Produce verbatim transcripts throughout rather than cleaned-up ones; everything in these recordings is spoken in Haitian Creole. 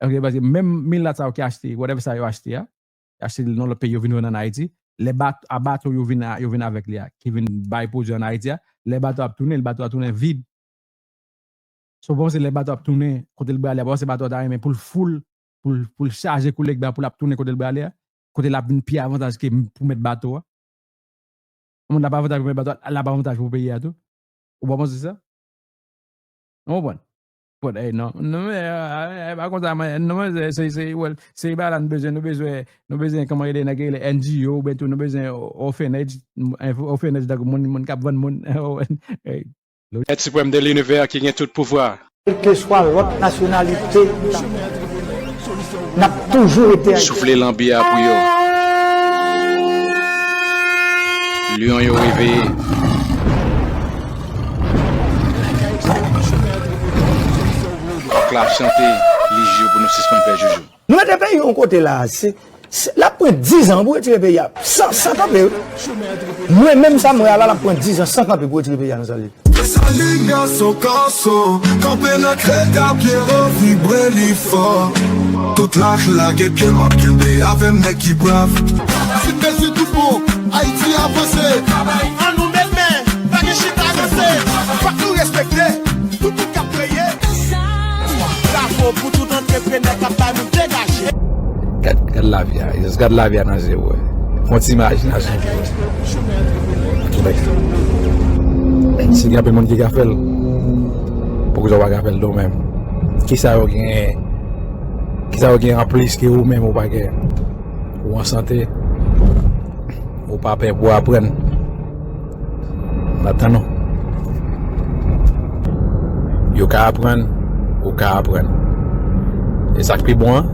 Ok, paske menm milat sa yo ki achte, whatever sa yo achte a, achte l nan lòt peyi, yo vin vann ann Ayiti, lè bat, a bato yo vin, a- yo vin avèk li a, ki vin bay pwodui ann Ayiti a, lè bato ap tounen, bato a tounen vid. So, w panse lè bato ap tounen, kote l prale a, w panse bato a ta renmen pou l full, pou l, pou l chaje koulèg ba, pou l ap tounen kote l prale a, kote l ap vin pi avantaj ke m- pou mèt bato a? Moun la pa avantaj pou mèt bato a, la pa avantaj pou peyi a tou. Ou pa panse sa? Ou konprann? Bon, eh, non, non, men, eh, eh, pa konsa, men, non, men, se, se, se, well, se bagay la nou bezwen, nou bezwen, nou bezwen, kòman rele, nèg rele N G O, oubyen tou, nou bezwen o- orphanage, m- en- orphanage, tankou moun, moun k ap vann moun, eh, Èt siprèm de linivè ki gen tout pouvwa. Kèlkeswa lòt nasyonalite, n ap toujou rete Ayisyen. Soufle lanbi a pou yo. Lyon yo reveye. Kòk la ap chante, li jou pou nou sispann fè joujou. Nou mete peyi yon kote la, se, se, l ap pran diz an pou retire peyi a, san, san kanpe, wi. Mwen menm sa m wè a la, l ap pran diz an san kanpe pou retire peyi a nan sa l ye. Desalin gason kòso, kanpe nan krèt a pye wo, vibre li fò. Tout laj lage pye m ap kenbe avè m nèg ki brav. Si te si tout bon, Ayiti avanse. Ann nou met men, pa gen chita ranse. Fòk nou respekte tout moun k ap kreye. Bravo pou tout antreprenè k ap bay moun degaje. Gad, gad lavi a, just gad lavi a nan je w. Fè yon ti imajinasyon pou ou. Si gen anpil moun ki ka fè l, poukisa w pa ka fè l tou menm? Kisa yo gen, kisa yo gen anplis ke ou menm ou pa gen? Ou an sante, ou pa pè pou aprann. N ap tann ou. Yo ka aprann, ou ka aprann. E sa k pi bon an,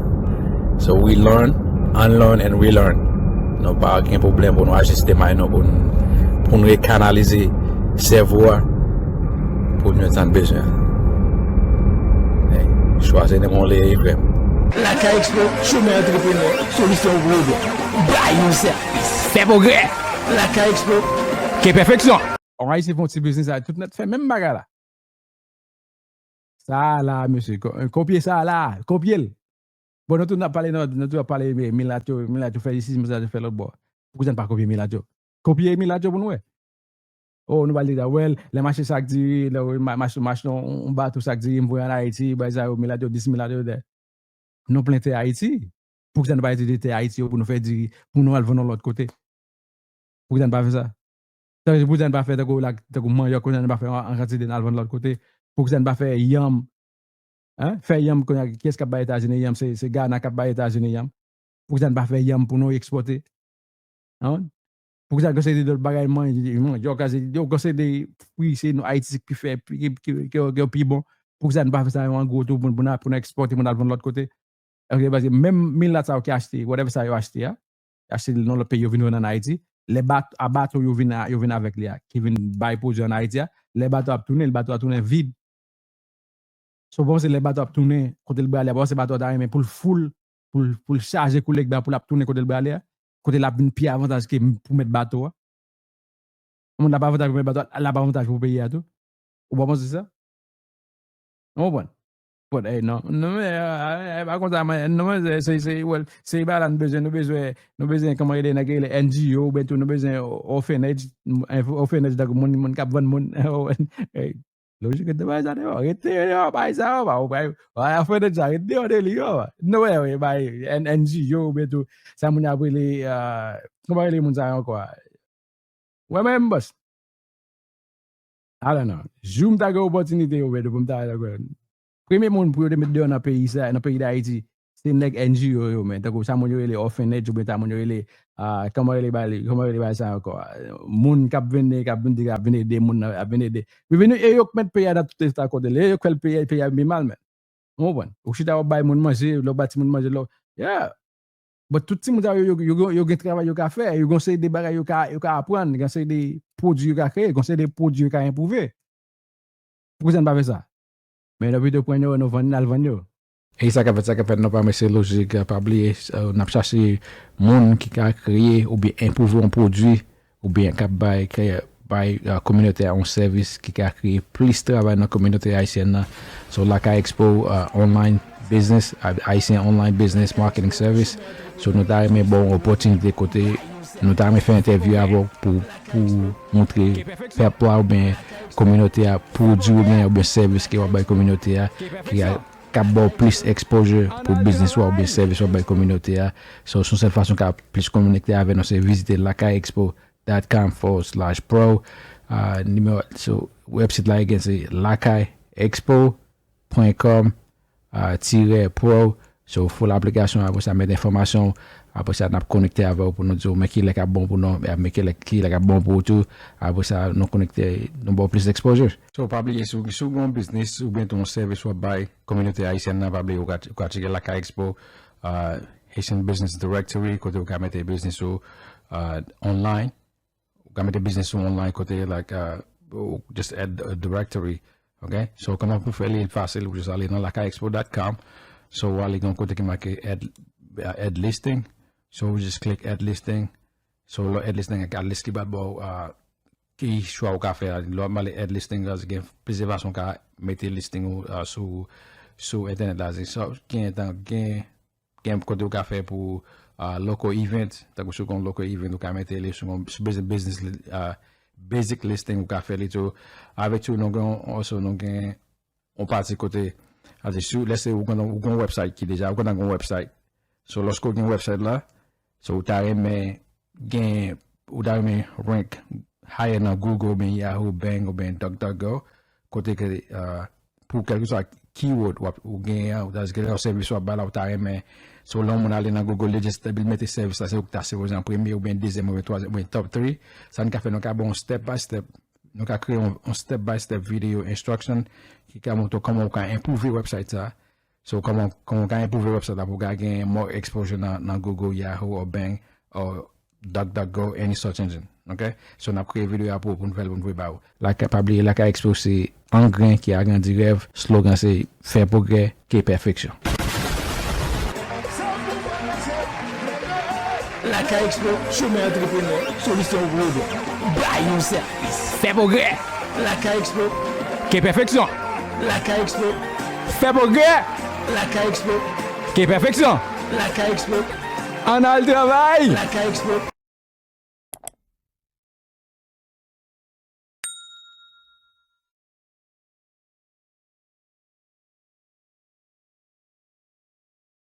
so we learn, unlearn and relearn. Nou pa gen pwoblèm pou nou ajiste may nou, pou n, pou n rekanalize sèvo a, pou n jwenn sa n bezwen an. Hey, chwazi nan men w li ye, frè m. Lakay Expo, chemen antreprenè, solisyon pou pwoblèm. Bay yon sèvis. Fè pwogrè. Lakay Expo. Ke pèfeksyon. An Ayisyen fè yon ti biznis la, tout nèt fè menm bagay la. Sa la, mesye, ko- kopye sa la, kopye l. Bon, nou tout n ap pale, nou, nou tout ap pale, men milat yo, milat yo fè isi, milat yo fè lòt bò. Poukisa n pa kopye milat yo? Kopye milat yo pou nou wè. Oh, nou pral di, well, lè mache sak diri, lè w ma- mache, mache nan yon bato sak diri, m voye ann Ayiti, bay sa yo, milat yo, dis milat yo dè. Nou plen tè Ayiti. Poukisa nou pa itilize tè Ayiti yo pou nou fè diri, pou nou al vann yon lòt kote? Poukisa n pa fè sa? Tankou poukisa n pa fè tankou la, tankou manyòk, poukisa n pa fè an, an kantite n al vann lòt kote? Poukisa n pa fè yanm? Hein? Fè yanm kounye a, kiyès k ap bay Etazini yanm? Se, se Gana k ap bay Etazini yanm. Poukisa n pa fè yanm pou nou ekspòte? Hein? Poukisa gen seri de lòt bagay manje, manje, yo ka se, yo gen seri de fwi, se nou Ayiti ki fè, ki, ki, ki, ki, ki pi bon? Poukisa n pa fè sa yo an gwo tou pou, pou n, pou n ekspòte, pou n al vann lòt kote? Ok, paske menm milat sa yo ki achte, whatever sa yo achte a, achte l nan lòt peyi, yo vin vann ann Ayiti, lè bat, a bato yo vin, a- yo vin avèk li a, ki vin bay pwodui ann Ayiti a, lè bato ap tounen, bato a tounen vid. So, w panse lè bato ap tounen, kote l prale a, w panse bato a ta renmen pou l full, pou l, pou l chaje koulèg ba, pou l ap tounen kote l prale a, kote l ap vin pi avantaj ke m- pou mèt bato a? Moun la pa avantaj pou mèt bato a, la pa avantaj pou peyi a tou. Ou pa panse sa? Ou konprann? Bon, eh, non, non, men, eh, eh, pa konsa, men, non, men, se, se, se, well, se bagay la nou bezwen, nou bezwen, nou bezwen, kòman rele, nèg rele N G O, oubyen tou, nou bezwen orphanage, m- orphanage, tankou moun, moun k ap vann moun, eh, lojik, rete bay sa deyò, rete deyò, bay sa yo, pa, pa, pa, orphanage sa, rete deyò de li, yo, nou wè, wè, bay, N- N G O, oubyen tou, sa moun ap rele, eh, kòman rele moun sa yo ankò a? Wè, men, bòs. I don't know. Jou m ta gen opòtinite, yo, men, pou m ta al ankò. Premye moun pou yo te met deyò nan peyi sa, nan peyi Dayiti, se nèg N G O yo, men. Tankou sa moun yo rele orphanage, oubyen sa moun yo rele, ah, kòman yo rele ba li, kòman yo rele ba sa ankò? Moun k ap vin, k ap vin, k ap vin ede moun nan, ap vin ede. Wi, vini, e yo k met peyi a nan tout eta kote l ye, e yo k fè l peyi, peyi a pi mal, men. Ou konprann? Ou chita w ap bay moun manje, lè w bay timoun manje, lè w, yeah. But tout timoun sa yo, yo, yo, yo gen travay yo ka fè, yo gen seri de bagay yo ka, yo ka aprann, gen seri de pwodui yo ka kreye, gen seri de pwodui yo ka enpwouve. Poukisa n pa fè sa? Men nou pito pran yo, nou vann, n al vann yo. E sa k ap fèt, sa k ap fèt, nou pa mèsi lojik, pa bliye, eh, n ap chache moun ki ka kreye oubyen enpwouve yon pwodui, oubyen k ap bay, k ap bay, eh, kominote a yon sèvis ki ka kreye plis travay nan kominote ayisyèn nan. So, Lakay Expo, eh, online, business, Haitian online business marketing service. So nou ta renmen ba w yon opòtinite kote nou ta renmen fè entèvyou avè w pou pou montre pèp la oubyen kominote a pwodui oubyen oubyen sèvis ke w ap bay kominote a ki a k ap ba w plis exposure pou biznis ou a oubyen sèvis w ap bay kominote a. So, se yon sèl fason w ka plis konekte avè nou, se vizite lakay expo dot com forward slash pro. Uh, nimewo, so, website la again, se lakay expo pwen kòm tirè pro. So, full application, apre sa, met enfòmasyon, apre sa, n ap konekte avè w pou nou di w men ki lè k ap bon pou nou, men ki lè, ki lè k ap bon pou ou tou. Apre sa, nou konekte, nou ba w plis exposure. So, pa bliye, si w si w gen yon biznis oubyen tou yon sèvis w ap bay kominote ayisyèn nan, pa bliye, ou ka, ou ka tcheke Lakay Expo, uh, Haitian Business Directory, kote ou ka mete biznis ou uh, online. Ou ka mete biznis ou online kote, like, uh, ou just add a directory. Ok? So, kòman pou fè li fasil, ou just ale nan lakay expo dot com. So, ou ale gen yon kote ki make add, uh, add listing. So, ou just click add listing. So, lè add listing, ak list ki bat bò, uh, ki chwa ou ka fè a. Lè w ap ale add listing, gen plizyè fason ou ka mete listing ou uh, sou, sou entènèt la. So, gen, gen gen kote ou ka fè pou uh, local event, tankou si w gen yon local event, ou ka mete li sou yon sou business, business uh, basic listing, ou ka fè li tou. Avèk tou, nou gen, also, nou gen yon pati kote, ase, si, let's say, ou gen, ou gen yon website ki deja, ou gen yon website. So, lòske ou gen website la, so, ou ta renmen gen, ou ta renmen rank higher nan Google, oubyen Yahoo, Bing, oubyen DuckDuckGo, kote ke, uh, pou kèlkeswa keyword w ap, ou genyen an, ou ta gen yon sèvis w ap bay la, ou ta renmen. So, lè yon moun ale nan Google, li just li mete sèvis la, se ou ki ta sipoze an premye, oubyen dezyèm, oubyen twazyèm, oubyen top three. Sa n ka fè, nou ka ba w yon step by step. Nou ka kreye yon, yon step by step video instruction ki ka montre w kòman ou ka improve website sa. So, kòman, kòman w ka improve website la pou w ka gen more exposure nan, nan Google, Yahoo, or Bing, or DuckDuckGo, any search engine. Ok? So, n ap kreye videyo a pou, pou n fè l, pou n voye ba ou. Lakay, pa bliye, Lakay Expo se angren ki agrandi rèv. Slogan se fè pwogrè, ke pèfeksyon. Lakay Expo, chemen antreprenè, solisyon pou pwoblèm. Bay yon sèvis. Fè pwogrè. Lakay Expo. Ke pèfeksyon. Lakay Expo. Fè pwogrè. Lakay Expo. Ke pèfeksyon. Lakay Expo. Ann al travay. Lakay Expo.